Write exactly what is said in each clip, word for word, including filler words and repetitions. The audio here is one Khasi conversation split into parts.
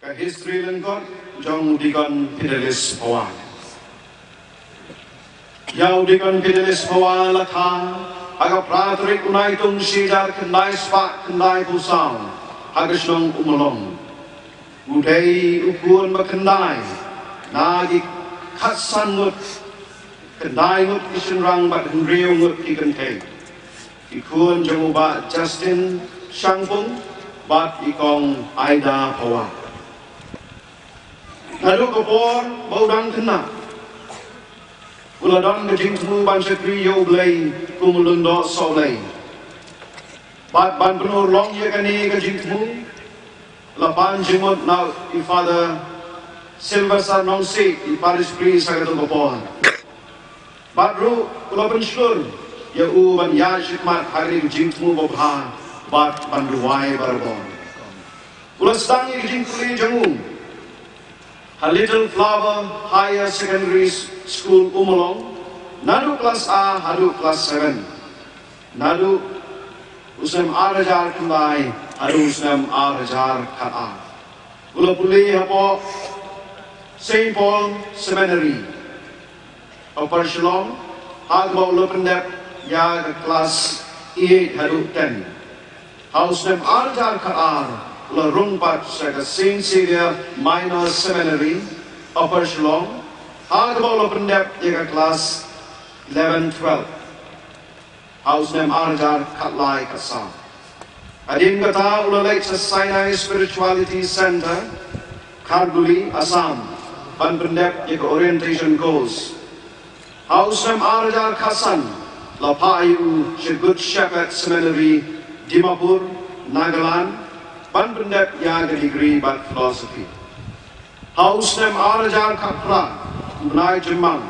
Ka history lyngkot jong u Deacon Fidelis Phawa. Ïa u Deacon Fidelis Phawa la kha ha ka phra tarik u Naitung shi hajar khyndai spah khyndai phew saw ha ka shnong Umlong. U dei u khun ba khyndai na ki khatsan ngut, khyndai ngut ki shynrang bad hynriew ngut ki kynthei. Ki khun jong u Bah Justin Shangpung bad i Kong Aida Phawa. Naduh ka por ba u dang khynnah, u la don ka jingthmu ban shakri ïa U Blei kum u lyngdoh sohblei. Bad ban pynurlong ïa kane ka jingthmu, la pan jingmut na i Father Sylvester Nongsiej, i parish priest ha kato ka por. Bad ruh u la pynshlur ïa u ban ïaid shakhmat ha kane ka jingthmu babha bad ban duwai barabor. U la sdang ïa ka jingpule jong u ha Little Flower Higher Secondary School, Umlong, naduh klas A haduh klas seven. Naduh u snem ar hajar khyndai haduh u snem ar hajar khatar. U la pule hapoh Saint Paul Seminary, Upper Shillong, ha kaba u la pyndep ïa ka klas eight haduh ten. Ha u snem ar hajar khatar u la rung pat sha ka Saint Xavier Minor Seminary, Upper Shillong, ha kaba u la pyndep ïa ka klas eleven twelve. Ha u snem ar hajar khatlai khatsaw. Hadien kata u la leit sha Sinai Spirituality Center, Kharghuli, Assam, ban pyndep ïa ka orientation course. Ha u snem ar hajar khatsan la phah ïa u sha Good Shepherd Seminary, Dimapur, Nagaland, ban pyndep ïa ka degree bad philosophy. Ha u snem ar hajar khatphra, u bnai Jymmang,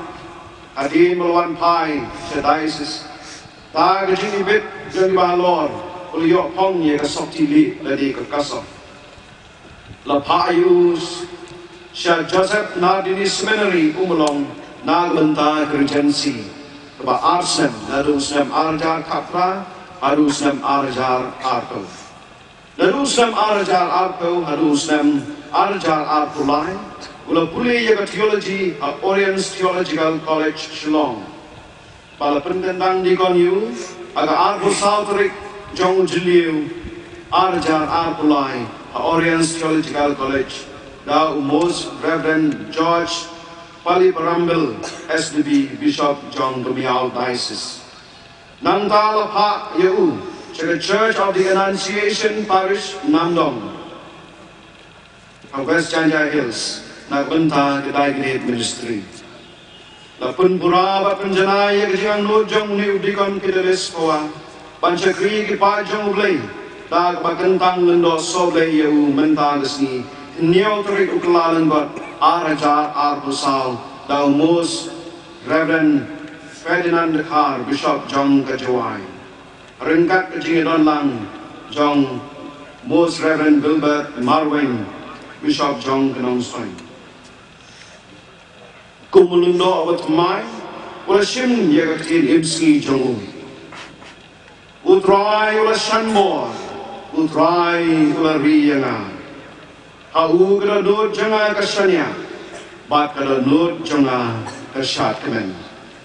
hadien ba la wan phai sha diocese, da ka jingibit jong ki bahalor, u la ïoh phong ïa ka sopti lieh lane ka KASOK. La phah ïa u sha Joseph Nardini Seminary, Umlong, na ka bynta ka Regency kaba ar snem, naduh u snem ar hajar khatphra haduh u snem ar hajar arphew. Naduh u snem ar hajar arphew haduh u snem ar hajar arphew lai, u la pule ïa ka theology ha Oriens Theological College, Shillong. Ba la pynkyntang deacon ïa u ha ka arphew saw tarik jong u Jylliew ar hajar arphew lai ha Oriens Theological College da u Most Reverend George Paliparambil, S D B, Bishop jong ka Miao Diocese. Nangta la phah ïa u sha ka Church of the Annunciation Parish, Namdong, ha West Jaintia Hills, na ka bynta ka Diaconate Ministry. La pynpura bad pynjanai ïa ka jingangnud jong une u Deacon Fidelis Phawa ban shakri ïa ki paid jong U Blei, da kaba kyntang lyngdoh sohblei ïa u mynta ka sngi, hynñiew tarik u Kyllalyngkot ar hajar arphew saw, da u Most Reverend Ferdinand Dkhar, Bishop jong ka Jowai, ryngkat ka jingïadonlang jong Most Reverend Wilbert Marwein, Bishop jong ka Nongstoiñ. Kum u lyngdoh uba thymmai, u la shim ïa ka ktien imsngi jong u. U Trai u la shan bor, u Trai u la ri ïa nga. Ha u ka dohnud jong nga ka shaniah, bad ka dohnud jong nga ka shad kmen.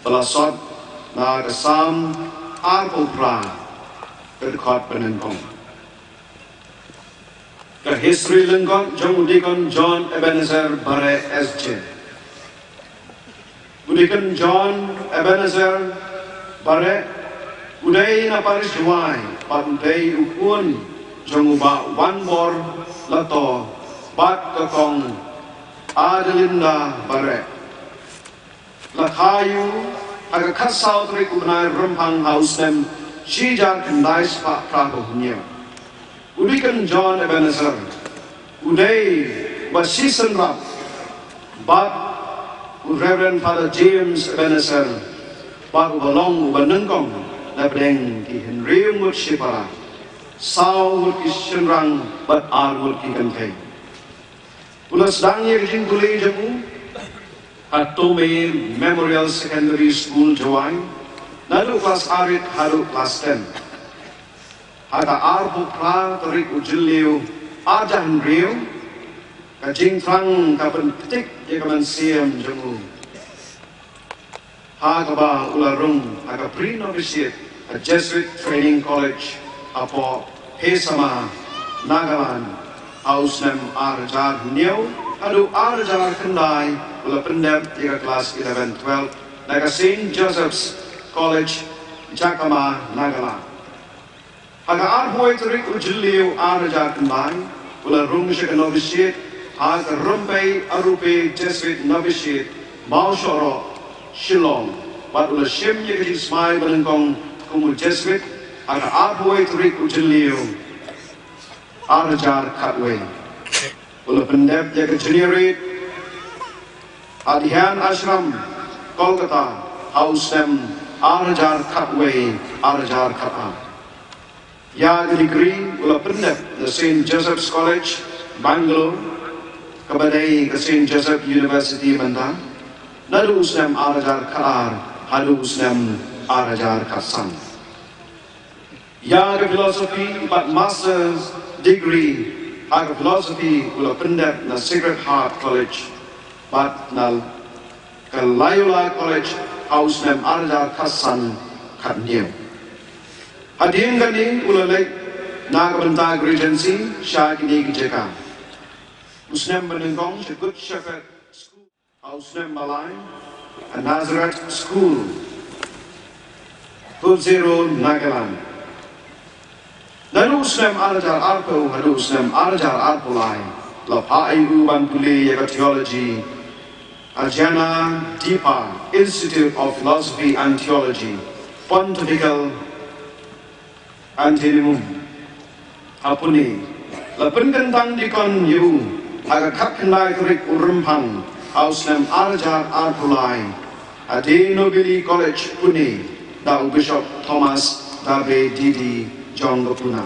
Ba la sot na ka Salm arphew phra, ka dkhot ba nyngkong. Ka history lyngkot jong u Deacon John Ebenezer Bareh, S J. U Deacon John Ebenezer Bareh u dei na parish Jowai, bad u dei u khun jong u Bah Wanbor Lato bad ka Kong Adelinda Bareh. La kha ïa u ha ka khatsaw tarik u bnai Rymphang ha u snem shi hajar khyndai spah phra phew hynñiew. U Deacon John Ebenezer u dei uba shisynrap bad u Reverend Father James Ebenezer, bad uba long uba nyngkong na pdeng ki hynriew ngut shipara, saw ngut ki shynrang bad ar ngut ki kynthei. U la sdang ïa ka jingpule jong u ha Tomei Memorial Secondary School, Jowai, naduh klas arit haduh klas ten. Ha ka arphew phra tarik u Jylliew ar hajar hynriew, Ka jingthrang ka pynktik ïa ka mynsiem jong u, ha kaba u la rung ha ka pre-novitiate ha Jesuit Training College hapoh Phesama, Nagaland. Ha u snem ar hajar hynñiew haduh ar hajar khyndai u la pyndep ïa ka klas eleven twelve na ka Saint Joseph's College, Jakhama, Nagaland. Ha ka arphew wei tarik u Jylliew ar hajar khyndai u la rung sha ka novitiate ha ka Rympei Arupe Jesuit Novitiate, Mawshahroh, Shillong, bad u la shim ïa ka jingsmai banyngkong kum u Jesuit ha ka arphew wei tarik u Jylliew ar hajar khatwei. U la pyndep ïa ka Juniorate ha Dhyan Ashram, Kolkata, ha u snem ar hajar khatwei, ar hajar khatar. Ïa ka degree u la pyndep na Saint Joseph's College, Bangalore, kaba dei ka Saint Joseph University mynta, naduh u snem ar hajar khatar haduh u snem ar hajar khatsan. Ïa ka philosophy bad master's degree ha ka philosophy u la pyndep na Sacred Heart College bad na ka Loyola College ha u snem ar hajar khatsan khathynñiew. Hadien kane u la leit na ka bynta ka Regency sha kine ki jaka. U snem banyngkong sha Good Shepherd School. Ha u snem ba lai ha Nazareth School, Kotzero, Nagaland. Naduh u snem ar hajar arphew haduh u snem ar hajar arphew lai la phah ïa u ban pule ïa ka theology ha Janadipa Institute of Philosophy and Theology, Pontifical Athenaeum ha Pune. La pynkyntang deacon ïa u ha ka khatkhyndai tarik u Rymphang ha u snem ar hajar arphew lai ha De Nobili College, Pune, da u Bishop Thomas Dabbe D D jong ka Pune.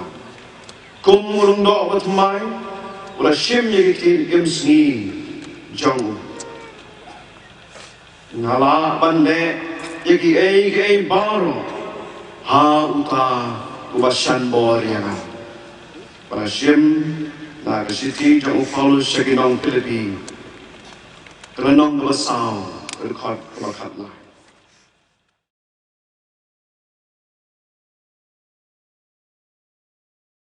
Kum u lyngdoh bathymmai u la shim ïa ki ktien im sngi jong u. Nga lah ban leh ïa kiei kiei baroh ha uta uba shan bor ïa nga. Ba la shim na ka shithi jong u Paulus sha ki nong Philippi, ka lynnong kaba saw, ka dkhot kaba khatlai.